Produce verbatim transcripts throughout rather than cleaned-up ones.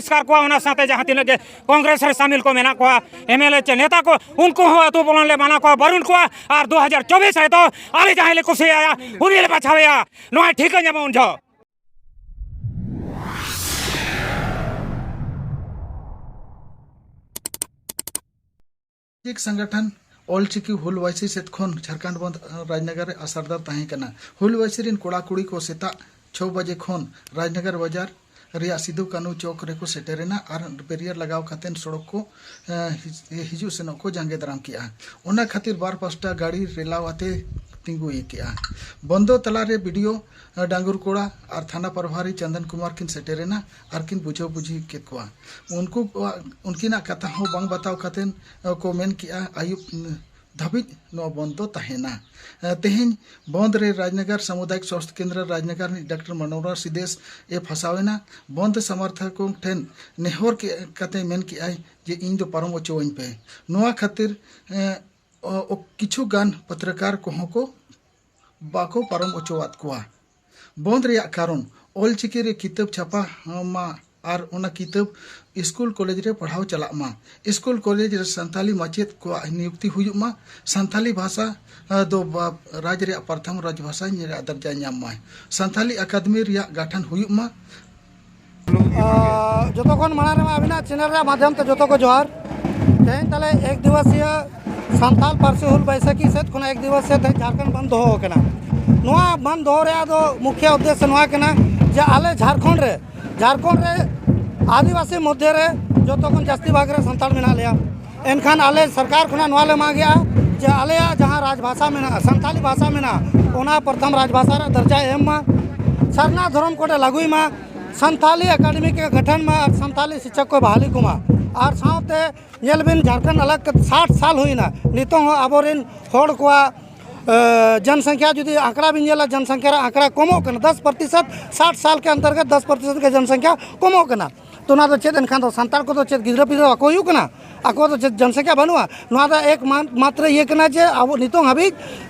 ᱵᱚᱦᱤᱥᱠᱟᱨ ᱠᱚᱣᱟ, ᱚᱱᱟ ᱥᱟᱶᱛᱮ ᱡᱟᱦᱟᱸ ᱛᱤᱱᱟᱹᱜ ᱜᱮ ᱠᱚᱝᱜᱨᱮᱥ ᱨᱮ ᱥᱟᱢᱤᱞ ᱠᱚ ᱢᱮᱱᱟᱜ ᱠᱚᱣᱟ, ᱮᱢ ᱮᱞ ᱮ ᱪᱮ ᱱᱮᱛᱟ ᱠᱚ, ᱩᱱᱠᱩ ᱦᱚᱸ ᱟᱹᱛᱩ ᱵᱚᱞᱚᱱ ᱞᱮ ᱢᱟᱱᱟ ᱠᱚᱣᱟ, ᱵᱟᱹᱨᱩᱱ ᱠᱚᱣᱟ᱾ ᱟᱨ ᱫᱩ ᱦᱟᱡᱟᱨ ᱪᱚᱵᱵᱤᱥ ᱨᱮᱫᱚ ᱟᱞᱮ ᱡᱟᱦᱟᱸᱭ ᱞᱮ ᱠᱩᱥᱤᱭᱟᱭᱟ, ᱩᱱᱤ ᱞᱮ ᱵᱟᱪᱷᱟᱣᱮᱭᱟ᱾ ᱱᱚᱣᱟ ᱴᱷᱤᱠᱟᱹ ᱧᱟᱢᱟ ᱩᱱ ᱡᱚᱦᱚᱜ᱾ ᱥᱟᱢᱟᱡᱤᱠ ᱥᱚᱝᱜᱚᱴᱷᱚᱱ ᱚᱞ ᱪᱤᱠᱤ ᱦᱩᱞ ᱵᱟᱭᱥᱤ ᱥᱮᱫ ᱠᱷᱚᱱ ᱡᱷᱟᱨᱠᱷᱚᱸᱰ ᱵᱚᱱᱫᱷ ᱨᱟᱡᱽᱱᱚᱜᱚᱨ ᱨᱮ ᱟᱥᱟᱨᱫᱟᱨ ᱛᱟᱦᱮᱸ ᱠᱟᱱᱟ᱾ ᱦᱩᱞ ᱵᱟᱭᱥᱤ ᱨᱤᱱ ᱠᱚᱲᱟ ᱠᱩᱲᱤ ᱠᱚ ᱥᱮᱛᱟᱜ ᱪᱷᱚ ᱵᱟᱡᱮ ᱠᱷᱚᱱ ᱨᱟᱡᱽᱱᱚᱜᱚᱨ ᱵᱟᱡᱟᱨ ᱨᱮᱭᱟᱜ ᱥᱤᱫᱩ ᱠᱟᱹᱱᱦᱩ ᱪᱚᱠ ᱨᱮᱠᱚ ᱥᱮᱴᱮᱨᱮᱱᱟ ᱟᱨ ᱵᱮᱨᱤᱭᱟᱨ ᱞᱟᱜᱟᱣ ᱠᱟᱛᱮ ᱥᱚᱲᱚᱠ ᱠᱚ, ᱮ, ᱦᱤᱡ-, ᱦᱤᱡᱩᱜ ᱥᱮᱱᱚᱜ ᱠᱚ ᱡᱟᱸᱜᱮ ᱫᱟᱨᱟᱢ ᱠᱮᱜᱼᱟ᱾ ᱚᱱᱟ ᱠᱷᱟᱹᱛᱤᱨ ᱵᱟᱨ ᱯᱟᱥᱴᱟ ᱜᱟᱹᱰᱤ ᱨᱮᱞᱟᱣ ᱟᱛᱮ ᱛᱤᱸᱜᱩ ᱠᱮᱜᱼᱟ᱾ ᱵᱚᱱᱫᱚ ᱛᱟᱞᱟᱨᱮ ᱵᱤ ᱰᱤ ᱳ ᱰᱟᱝᱜᱩᱨ ᱠᱚᱲᱟ ᱟᱨ ᱛᱷᱟᱱᱟ ᱯᱨᱚᱵᱷᱟᱨᱤ ᱪᱚᱱᱫᱚᱱ ᱠᱩᱢᱟᱨ ᱠᱤᱱ ᱥᱮᱴᱮᱨᱮᱱᱟ ᱟᱨ ᱠᱤᱱ ᱵᱩᱡᱷᱟᱹᱣ ᱵᱩᱡᱷᱤ ᱠᱮᱫ ᱠᱚᱣᱟ᱾ ᱩᱱᱠᱩ ᱠᱚᱣᱟᱜ, ᱩᱱᱠᱤᱱᱟᱜ ᱠᱟᱛᱷᱟ ᱦᱚᱸ ᱵᱟᱝ ᱵᱟᱛᱟᱣ ᱠᱟᱛᱮ, ᱮ, ᱠᱚ ᱢᱮᱱ ᱠᱮᱜᱼᱟ, ᱟᱹᱭᱩᱵ ᱫᱷᱟᱹᱵᱤᱡ ᱱᱚᱣᱟ ᱵᱚᱱᱫ ᱫᱚ ᱛᱟᱦᱮᱱᱟ᱾ ᱮ, ᱛᱮᱦᱮᱧ ᱵᱚᱱᱫ ᱨᱮ ᱨᱟᱡᱽᱱᱚᱜᱚᱨ ᱥᱟᱢᱩᱫᱟᱭᱤᱠ ᱥᱟᱥᱛᱷ ᱠᱮᱱᱫᱨᱚ ᱨᱟᱡᱽᱱᱚᱜᱚᱨ ᱨᱤᱱᱤᱡ ᱰᱟᱠᱛᱟᱨ ᱢᱟᱱᱳᱨᱟ ᱥᱤᱫᱮᱥ ᱮ ᱯᱷᱟᱥᱟᱣ ᱮᱱᱟ᱾ ᱵᱚᱱᱫ ᱥᱚᱢᱚᱨᱛᱷᱚᱠ ᱠᱚ ᱴᱷᱮᱱ ᱱᱮᱦᱚᱨ ᱠᱮ-, ᱠᱟᱛᱮ ᱢᱮᱱ ᱠᱮᱜᱼᱟᱭ ᱡᱮ ᱤᱧ ᱫᱚ ᱯᱟᱨᱚᱢ ᱚᱪᱚᱣᱟᱹᱧ ᱯᱮ᱾ ᱱᱚᱣᱟ ᱠᱷᱟᱹᱛᱤᱨ, ᱮ, ᱚ-, ᱚ-, ᱠᱤᱪᱷᱩ ᱜᱟᱱ ᱯᱚᱛᱨᱚᱠᱟᱨ ᱠᱚᱦᱚᱸ ᱠᱚ ᱵᱟᱠᱚ ᱯᱟᱨᱚᱢ ᱚᱪᱚᱣᱟᱫ ᱠᱚᱣᱟ᱾ ᱵᱚᱱᱫ ᱨᱮᱭᱟᱜ ᱠᱟᱨᱚᱱ, ᱚᱞ ᱪᱤᱠᱤ ᱨᱮ ᱠᱤᱛᱟᱹᱵ ᱪᱷᱟᱯᱟ ᱢᱟ ᱟᱨ ᱚᱱᱟ ᱠᱤᱛᱟᱹᱵ ᱥᱠᱩᱞ ᱠᱚᱞᱮᱡᱽ ᱨᱮ ᱯᱟᱲᱦᱟᱣ ᱪᱟᱞᱟᱜ ᱢᱟ᱾ ᱥᱠᱩᱞ ᱠᱚᱞᱮᱡᱽ ᱨᱮ ᱥᱟᱱᱛᱟᱞᱤ ᱢᱟᱪᱮᱫ ᱠᱚᱣᱟᱜ ᱱᱤᱭᱩᱠᱛᱤ ᱦᱩᱭᱩᱜ ᱢᱟ᱾ ᱥᱟᱱᱛᱟᱞᱤ ᱵᱷᱟᱥᱟ, ᱟ, ᱫᱚ ᱵᱟ-, ᱨᱟᱡᱽ ᱨᱮᱭᱟᱜ ᱯᱨᱚᱛᱷᱚᱢ ᱨᱟᱡᱽ ᱵᱷᱟᱥᱟ ᱨᱮᱭᱟᱜ ᱫᱚᱨᱡᱟ ᱧᱟᱢ ᱢᱟᱭ᱾ ᱥᱟᱱᱛᱟᱞᱤ ᱟᱠᱟᱫᱮᱢᱤ ᱨᱮᱭᱟᱜ ᱜᱚᱴᱷᱚᱱ ᱦᱩᱭᱩᱜ ᱢᱟ᱾ ᱟᱨ ᱡᱚᱛᱚ ᱠᱷᱚᱱ ᱢᱟᱲᱟᱝ ᱨᱮᱢᱟ ᱟᱹᱵᱤᱱᱟᱜ ᱪᱮᱱᱮᱞ ᱨᱮᱭᱟᱜ ᱢᱟᱫᱽᱫᱷᱚᱢ ᱛᱮ ᱡᱚᱛᱚ ᱠᱚ ᱡᱚᱦᱟᱨ᱾ ᱛᱮᱦᱮᱧ ᱛᱟᱦᱞᱮ ᱮᱠ ᱫᱤᱵᱚᱥᱤᱭᱟᱹ ᱥᱟᱱᱛᱟᱞ ᱯᱟᱹᱨᱥᱤ ᱦᱩᱞ ᱵᱟᱹᱭᱥᱟᱹᱠᱷᱤ ᱥᱮᱫ ᱠᱷᱚᱱᱟᱜ ᱮᱠ ᱫᱤᱵᱚᱥᱤᱭᱟᱹ ᱛᱮ ᱡᱷᱟᱲᱠᱷᱚᱸᱰ ᱵᱚᱱᱫ ᱫᱚᱦᱚ ᱟᱠᱟᱱᱟ᱾ ᱱᱚᱣᱟ ᱵᱚᱱᱫ ᱫᱚᱦᱚ ᱨᱮᱭᱟᱜ ᱫᱚ ᱢᱩᱠᱷᱭᱟᱹ ᱩᱫᱽᱫᱮᱥᱥᱚ ᱱᱚᱣᱟ ᱠᱟᱱᱟ ᱡᱮ ᱟᱞᱮ ᱡᱷᱟᱲᱠᱷᱚᱸᱰ ᱨᱮ, ᱡᱷᱟᱲᱠᱷᱚᱸᱰ ᱨᱮ ᱟᱹᱫᱤᱵᱟᱹᱥᱤ ᱢᱚᱫᱽᱫᱷᱮ ᱨᱮ ᱡᱚᱛᱚ ᱠᱷᱚᱱ ᱡᱟᱹᱥᱛᱤ ᱵᱷᱟᱜᱽ ᱨᱮ ᱥᱟᱱᱛᱟᱲ ᱢᱮᱱᱟᱜ ᱞᱮᱭᱟ᱾ ᱮᱱᱠᱷᱟᱱ ᱟᱞᱮ ᱥᱚᱨᱠᱟᱨ ᱠᱷᱚᱱᱟᱜ ᱱᱚᱣᱟ ᱞᱮ ᱢᱟᱜᱮᱜᱼᱟ ᱡᱮ ᱟᱞᱮᱭᱟᱜ ᱡᱟᱦᱟᱸ ᱨᱟᱡᱽ ᱵᱷᱟᱥᱟ ᱢᱮᱱᱟᱜᱼᱟ, ᱥᱟᱱᱛᱟᱞᱤ ᱵᱷᱟᱥᱟ ᱢᱮᱱᱟᱜᱼᱟ, ᱚᱱᱟ ᱯᱨᱚᱛᱷᱚᱢ ᱨᱟᱡᱽ ᱵᱷᱟᱥᱟ ᱨᱮ ᱫᱚᱨᱡᱟᱭ ᱮᱢ ᱢᱟ, ᱥᱟᱨᱱᱟ ᱫᱷᱚᱨᱚᱢ ᱠᱳᱰ ᱮ ᱞᱟᱹᱜᱩᱭ ᱢᱟ, ᱥᱟᱱᱛᱟᱞᱤ ᱮᱠᱟᱰᱮᱢᱤ ᱠᱚ ᱜᱚᱴᱷᱚᱱ ᱢᱟ ᱟᱨ ᱥᱟᱱᱛᱟᱞᱤ ᱥᱤᱠᱪᱷᱚᱠ ᱠᱚ ᱵᱟᱦᱟᱞᱤ ᱠᱚᱢᱟ᱾ ᱟᱨ ᱥᱟᱶᱛᱮ ᱧᱮᱞ ᱵᱤᱱ, ᱡᱷᱟᱲᱠᱷᱚᱸᱰ ᱟᱞᱟᱜᱽ ᱠᱟᱛᱮ ᱥᱟᱴ ᱥᱟᱞ ᱦᱩᱭᱱᱟ, ᱱᱤᱛᱚᱝ ᱦᱚᱸ ᱟᱵᱚᱨᱮᱱ ᱦᱚᱲ ᱠᱚᱣᱟᱜ, ᱮ, ᱡᱚᱱᱥᱚᱝᱠᱷᱭᱟ ᱡᱩᱫᱤ ᱟᱸᱠᱲᱟ ᱵᱤᱱ ᱧᱮᱞᱟ, ᱡᱚᱱᱥᱚᱝᱠᱷᱭᱟ ᱨᱮ ᱟᱸᱠᱲᱟ ᱠᱚᱢᱚᱜ ᱠᱟᱱᱟ, ᱫᱚᱥ ᱯᱨᱚᱛᱤᱥᱚᱛ, ᱥᱟᱴ ᱥᱟᱞ ᱠᱮ ᱚᱱᱛᱚᱨᱜᱚᱛ ᱫᱚᱥ ᱯᱨᱚᱛᱤᱥᱚᱛ ᱜᱮ ᱡᱚᱱᱥᱚᱝᱠᱷᱭᱟ ᱠᱚᱢᱚᱜ ᱠᱟᱱᱟ᱾ ᱚᱱᱟ ᱫᱚ ᱪᱮᱫ ᱮᱱᱠᱷᱟᱱ ᱫᱚ ᱥᱟᱱᱛᱟᱲ ᱠᱚᱫᱚ ᱪᱮᱫ ᱜᱤᱫᱽᱨᱟᱹ ᱯᱤᱫᱽᱨᱟᱹ ᱵᱟᱠᱚ ᱦᱩᱭᱩᱜ ᱠᱟᱱᱟ? ᱟᱠᱚ ᱫᱚ ᱪᱮᱫ ᱡᱚᱱᱥᱚᱝᱠᱷᱟ ᱵᱟᱹᱱᱩᱜᱼᱟ? ᱱᱚᱣᱟ ᱫᱚ ᱮᱠᱢᱟᱛᱨᱚ ᱤᱭᱟᱹ ᱠᱟᱱᱟ ᱡᱮ ᱟᱵᱚ ᱱᱤᱛᱚᱝ ᱦᱟᱹᱵᱤᱡ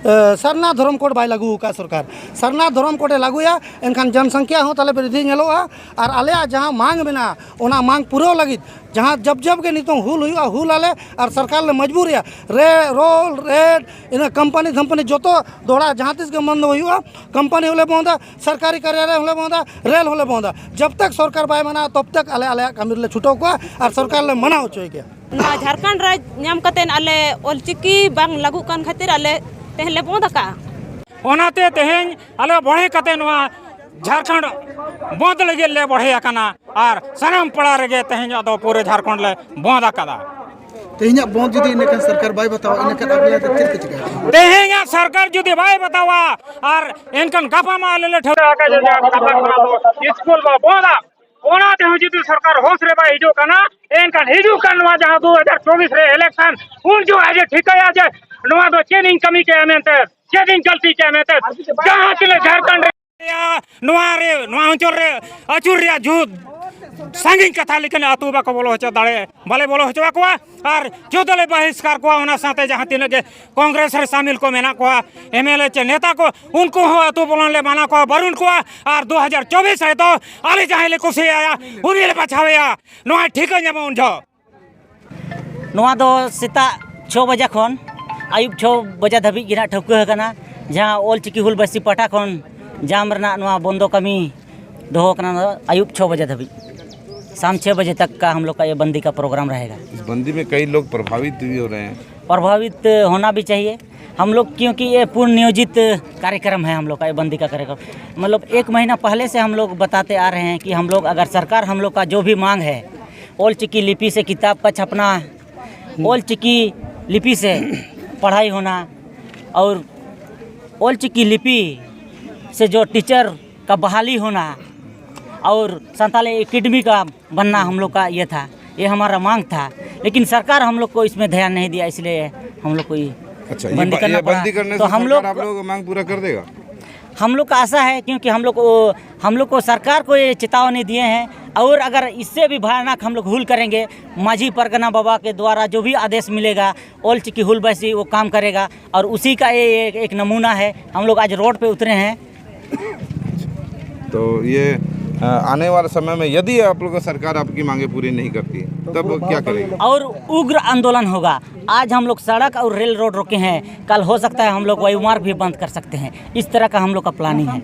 ᱥᱟᱨᱱᱟ ᱫᱷᱚᱨᱚᱢ ᱠᱳᱰ ᱵᱟᱭ ᱞᱟᱹᱜᱩ ᱟᱠᱟᱫ ᱥᱚᱨᱠᱟᱨ᱾ ᱥᱟᱨᱱᱟ ᱫᱷᱚᱨᱚᱢ ᱠᱳᱰ ᱮ ᱞᱟᱹᱜᱩᱭᱟ, ᱮᱱᱠᱷᱟᱱ ᱡᱚᱱᱥᱚᱝᱠᱷᱟ ᱦᱚᱸ ᱛᱟᱞᱮ ᱵᱨᱤᱫᱷᱤ ᱧᱮᱞᱚᱜᱼᱟ᱾ ᱟᱨ ᱟᱞᱮᱭᱟᱜ ᱡᱟᱦᱟᱸ ᱢᱟᱝ ᱢᱮᱱᱟᱜᱼᱟ, ᱚᱱᱟ ᱢᱟᱝ ᱯᱩᱨᱟᱹᱣ ᱞᱟᱹᱜᱤᱫ ᱡᱟᱦᱟᱸ ᱡᱚᱵ ᱡᱚᱵ ᱜᱮ ᱱᱤᱛᱚᱝ ᱦᱩᱞ ᱦᱩᱭᱩᱜᱼᱟ, ᱦᱩᱞ ᱟᱞᱮ ᱟᱨ ᱥᱚᱨᱠᱟᱨ ᱞᱮ ᱢᱚᱡᱽᱵᱩᱨᱮᱭᱟ᱾ ᱨᱮ ᱨᱳᱞ ᱨᱮᱰ ᱤᱱᱟᱹ ᱠᱳᱢᱯᱟᱱᱤ ᱫᱷᱳᱢᱯᱟᱱᱤ ᱡᱚᱛᱚ ᱫᱚᱦᱲᱟ ᱡᱟᱦᱟᱸ ᱛᱤᱥ ᱜᱮ ᱵᱚᱱᱫᱚ ᱦᱩᱭᱩᱜᱼᱟ᱾ ᱠᱳᱢᱯᱟᱱᱤ ᱦᱚᱸᱞᱮ ᱵᱚᱱᱫᱟ, ᱥᱚᱨᱠᱟᱨᱤ ᱠᱟᱨᱭᱟᱞᱚᱭ ᱦᱚᱸᱞᱮ ᱵᱚᱱᱫᱟ, ᱨᱮᱞ ᱦᱚᱸᱞᱮ ᱵᱚᱱᱫᱟ᱾ ᱡᱚᱵ ᱛᱚᱠ ᱥᱚᱨᱠᱟᱨ ᱵᱟᱭ ᱢᱟᱱᱟᱣᱟ, ᱛᱚᱵ ᱛᱚᱠ ᱟᱞᱮ ᱟᱞᱮᱭᱟᱜ ᱠᱟᱹᱢᱤ ᱨᱮᱞᱮ ᱪᱷᱩᱴᱟᱹᱣ ᱠᱚᱣᱟ ᱟᱨ ᱥᱚᱨᱠᱟᱨ ᱞᱮ ᱢᱟᱱᱟᱣ ᱦᱚᱪᱚᱭ ᱜᱮᱭᱟ᱾ ᱱᱚᱣᱟ ᱡᱷᱟᱲᱠᱷᱚᱸᱰ ᱨᱟᱡᱽ ᱧᱟᱢ ᱠᱟᱛᱮ ᱟᱞᱮ ᱚᱞᱪᱤᱠᱤ ᱵᱟᱝ ᱞᱟᱹᱜᱩᱜ ᱠᱟᱱ ᱠᱷᱟᱹᱛᱤᱨ ᱟᱞᱮ ᱛᱮᱦᱮᱧ ᱞᱮ ᱵᱚᱱᱫ ᱟᱠᱟᱜᱼᱟ᱾ ᱚᱱᱟᱛᱮ ᱛᱮᱦᱮᱧ ᱟᱞᱮ ᱵᱚᱲᱦᱮ ᱠᱟᱛᱮ ᱱᱚᱣᱟ ᱡᱷᱟᱲᱠᱷᱚᱸᱰ ᱵᱚᱱᱫ ᱞᱟᱹᱜᱤᱫ ᱞᱮ ᱵᱚᱲᱦᱮ ᱟᱠᱟᱱᱟ ᱟᱨ ᱥᱟᱱᱟᱢ ᱯᱟᱲᱟ ᱨᱮᱜᱮ ᱛᱮᱦᱮᱧ ᱟᱫᱚ ᱯᱩᱨᱟᱹ ᱡᱷᱟᱲᱠᱷᱚᱸᱰ ᱞᱮ ᱵᱚᱱᱫ ᱟᱠᱟᱫᱟ᱾ ᱛᱮᱦᱮᱧᱟᱜ ᱵᱚᱱᱫ ᱡᱩᱫᱤ ᱤᱱᱟᱹᱠᱷᱟᱱ ᱥᱚᱨᱠᱟᱨ ᱵᱟᱭ ᱵᱟᱛᱟᱣᱟ, ᱤᱱᱟᱹᱠᱷᱟᱱ ᱟᱯᱮ ᱫᱚ ᱪᱮᱫ ᱯᱮ ᱪᱤᱠᱟᱹᱭᱟ? ᱛᱮᱦᱮᱧᱟᱜ ᱥᱚᱨᱠᱟᱨ ᱡᱩᱫᱤ ᱵᱟᱭ ᱵᱟᱛᱟᱣᱟ, ᱟᱨ ᱮᱱᱠᱷᱟᱱ ᱜᱟᱯᱟ ᱢᱟ ᱟᱞᱮ ᱞᱮ ᱴᱷᱟᱹᱣᱠᱟᱹ ᱟᱠᱟᱫ ᱡᱮ ᱜᱟᱯᱟ ᱠᱷᱚᱱᱟᱜ ᱫᱚ ᱥᱠᱩᱞ ᱵᱚ ᱵᱚᱱᱫᱟ᱾ ᱚᱱᱟ ᱛᱮᱦᱚᱸ ᱡᱩᱫᱤ ᱥᱚᱨᱠᱟᱨ ᱦᱳᱥ ᱨᱮ ᱵᱟᱭ ᱦᱤᱡᱩᱜ ᱠᱟᱱᱟ, ᱮᱱᱠᱷᱟᱱ ᱦᱤᱡᱩᱜ ᱠᱟᱱ ᱱᱚᱣᱟ ᱡᱟᱦᱟᱸ ᱫᱩ ᱦᱟᱡᱟᱨ ᱪᱚᱵᱵᱤᱥ ᱨᱮ ᱤᱞᱮᱠᱥᱚᱱ, ᱩᱱ ᱡᱚᱠᱷᱟᱡ ᱜᱮ ᱴᱷᱤᱠᱟᱹᱭᱟ ᱡᱮ ᱱᱚᱣᱟ ᱫᱚ ᱪᱮᱫ ᱤᱧ ᱠᱟᱹᱢᱤ ᱠᱮᱜᱼᱟ ᱢᱮᱱᱛᱮ, ᱪᱮᱫ ᱤᱧ ᱜᱟᱹᱞᱛᱤ ᱠᱮᱜᱼᱟ ᱢᱮᱱᱛᱮ᱾ ᱡᱟᱦᱟᱸ ᱛᱤᱱᱟᱹᱜ ᱡᱷᱟᱲᱠᱷᱚᱸᱰ ᱨᱮ ᱱᱚᱣᱟ ᱨᱮ, ᱱᱚᱣᱟ ᱚᱧᱪᱚᱞ ᱨᱮ ᱟᱹᱪᱩᱨ ᱨᱮᱭᱟᱜ ᱡᱩᱛ ᱥᱟᱺᱜᱤᱧ ᱠᱟᱛᱷᱟ ᱞᱮᱠᱟᱱ ᱟᱹᱛᱩ ᱵᱟᱠᱚ ᱵᱚᱞᱚ ᱦᱚᱪᱚ ᱫᱟᱲᱮ, ᱵᱟᱞᱮ ᱵᱚᱞᱚ ᱦᱚᱪᱚ ᱟᱠᱚᱣᱟ᱾ ᱟᱨ ᱡᱩᱛ ᱞᱮ ᱵᱟᱦᱤᱥᱠᱟᱨ ᱠᱚᱣᱟ᱾ ᱚᱱᱟ ᱥᱟᱶᱛᱮ ᱡᱟᱦᱟᱸ ᱛᱤᱱᱟᱹᱜ ᱜᱮ ᱠᱚᱝᱜᱨᱮᱥ ᱨᱮ ᱥᱟᱢᱤᱞ ᱠᱚ ᱢᱮᱱᱟᱜ ᱠᱚᱣᱟ, ᱮᱢ ᱮᱞ ᱮ ᱪᱮ ᱱᱮᱛᱟ ᱠᱚ, ᱩᱱᱠᱩ ᱦᱚᱸ ᱟᱹᱛᱩ ᱵᱚᱞᱚᱱ ᱞᱮ ᱢᱟᱱᱟ ᱠᱚᱣᱟ, ᱵᱟᱹᱨᱩᱱ ᱠᱚᱣᱟ᱾ ᱟᱨ ᱫᱩ ᱦᱟᱡᱟᱨ ᱪᱚᱵᱵᱤᱥ ᱨᱮᱫᱚ ᱟᱞᱮ ᱡᱟᱦᱟᱸᱭ ᱞᱮ ᱠᱩᱥᱤᱭᱟᱭᱟ, ᱩᱱᱤ ᱞᱮ ᱵᱟᱪᱷᱟᱣᱮᱭᱟ᱾ ᱱᱚᱣᱟ ᱴᱷᱤᱠᱟᱹ ᱧᱟᱢᱟ ᱩᱱ ᱡᱚᱦᱚᱜ᱾ ᱱᱚᱣᱟ ᱫᱚ ᱥᱮᱛᱟᱜ ᱪᱷᱚ ᱵᱟᱡᱟ ᱠᱷᱚᱱ ᱟᱹᱭᱩᱵ ᱪᱷᱚ ᱵᱟᱡᱟ ᱫᱷᱟᱹᱵᱤᱡ ᱜᱮ ᱱᱟᱜ ᱴᱷᱟᱹᱣᱠᱟᱹ ᱟᱠᱟᱱᱟ, ᱡᱟᱦᱟᱸ ᱚᱞ ᱪᱤᱠᱤ ᱦᱩᱞ ᱵᱟᱹᱭᱥᱤ ᱯᱟᱦᱴᱟ ᱠᱷᱚᱱ ᱡᱟᱢ ᱨᱮᱱᱟᱜ ᱱᱚᱣᱟ ᱵᱚᱱᱫᱚ ᱠᱟᱹᱢᱤ ᱫᱚᱦᱚ ᱟᱠᱟᱱᱟ᱾ ᱱᱚᱣᱟ ᱟᱹᱭᱩᱵ ᱪᱷᱚ ᱵᱟᱡᱟ ᱫᱷᱟᱹᱵᱤᱡ, ᱥᱟᱢ ᱪᱷᱚ ᱵᱟᱡᱮ ᱛᱟᱠ ᱠᱟ ᱦᱟᱢ ᱞᱳᱜ ᱠᱟ ᱭᱮ ᱵᱟᱱᱫᱤ ᱠᱟ ᱯᱨᱳᱜᱨᱟᱢ ᱨᱟᱦᱮᱜᱟ᱾ ᱤᱥ ᱵᱟᱱᱫᱤ ᱢᱮ ᱠᱟᱭᱤ ᱞᱳᱜ ᱯᱨᱚᱵᱷᱟᱵᱤᱛ ᱵᱷᱤ ᱦᱳ ᱨᱟᱦᱮ ᱦᱮᱸ᱾ ᱯᱨᱚᱵᱷᱟᱵᱤᱛ ᱦᱳᱱᱟ ᱵᱷᱤ ᱪᱟᱦᱤᱭᱮ᱾ ᱦᱟᱢ ᱞᱳᱜ ᱠᱤᱭᱩᱸᱠᱤ ᱭᱮ ᱯᱩᱨᱱ ᱱᱤᱭᱳᱡᱤᱛ ᱠᱟᱨᱭᱚᱠᱨᱚᱢ ᱦᱮ ᱦᱟᱢ ᱞᱳᱜ ᱠᱟ ᱭᱮ ᱵᱟᱱᱫᱤ ᱠᱟ ᱠᱟᱨᱭᱚᱠᱨᱚᱢ, ᱢᱚᱛᱞᱚᱵ ᱮᱠ ᱢᱟᱦᱤᱱᱟ ᱯᱟᱦᱞᱮ ᱥᱮ ᱦᱟᱢ ᱞᱳᱜ ᱵᱟᱛᱟᱛᱮ ᱟ ᱨᱟᱦᱮ ᱦᱮᱸ ᱠᱤ ᱦᱟᱢ ᱞᱳᱜ ᱟᱜᱟᱨ ᱥᱚᱨᱠᱟᱨ ᱦᱟᱢ ᱞᱳᱜ ᱠᱟ ᱡᱳ ᱵᱷᱤ ᱢᱟᱝ ᱦᱮ, ᱚᱞ ᱪᱤᱠᱤ ᱞᱤᱯᱤ ᱥᱮ ᱠᱤᱛᱟᱵ ᱠᱟ ᱪᱷᱟᱯᱱᱟ, ᱚᱞ ᱪᱤᱠᱤ ᱞᱤᱯᱤ ᱥᱮ ᱯᱟᱲᱦᱟᱭ ᱦᱳᱱᱟ, ᱚᱨ ᱚᱞ ᱪᱤᱠᱤ ᱞᱤᱯᱤ ᱥᱮ ᱡᱳ ᱴᱤᱪᱟᱨ ᱠᱟ ᱵᱟᱦᱟᱞᱤ ᱦᱳᱱᱟ, ᱚᱨ ᱥᱟᱱᱛᱟᱞᱤ ᱮᱠᱮᱰᱢᱤ ᱠᱟ ᱵᱟᱱᱱᱟ ᱦᱟᱢ ᱞᱳᱜ ᱠᱟ ᱭᱮ ᱛᱷᱟ, ᱭᱮ ᱦᱟᱢᱟᱨᱟ ᱢᱟᱝ ᱛᱷᱟ᱾ ᱞᱮᱠᱤᱱ ᱥᱚᱨᱠᱟᱨ ᱦᱟᱢ ᱞᱳᱜ ᱠᱳ ᱤᱥᱢᱮ ᱫᱷᱮᱭᱟᱱ ᱱᱟᱦᱤ ᱫᱤᱭᱟ, ᱤᱥᱞᱤᱭᱮ ᱦᱟᱢ ᱞᱳᱜ ᱠᱳ ᱵᱟᱱᱫᱤ ᱠᱟᱨᱱᱟ ᱯᱟᱲᱟ᱾ ᱛᱚ ᱦᱟᱢ ᱞᱳᱜ ᱠᱟ ᱟᱥᱟ ᱦᱮ ᱠᱤᱭᱩᱸᱠᱤ ᱦᱟᱢ ᱞᱳᱜ ᱠᱳ ᱥᱚᱨᱠᱟᱨ ᱠᱳ ᱭᱮ ᱪᱮᱛᱟᱣᱱᱤ ᱫᱤᱭᱮ ᱦᱮᱸ, और अगर इससे भी भयानक हम लोग हुल करेंगे, माझी परगना बाबा के द्वारा जो भी आदेश मिलेगा, ऑल चिकी हुल वैसे ही वो काम करेगा। और उसी का ये एक, एक नमूना है, हम लोग आज रोड पे उतरे हैं। तो ये अ, आने वाले समय में यदि आप लोग का सरकार आपकी मांगे पूरी नहीं करती है, तब क्या करेंगे? और उग्र आंदोलन होगा। आज हम लोग सड़क और रेल रोड रोके हैं, कल हो सकता है हम लोग वायु मार्ग भी बंद कर सकते हैं। इस तरह का हम लोग का प्लानिंग है।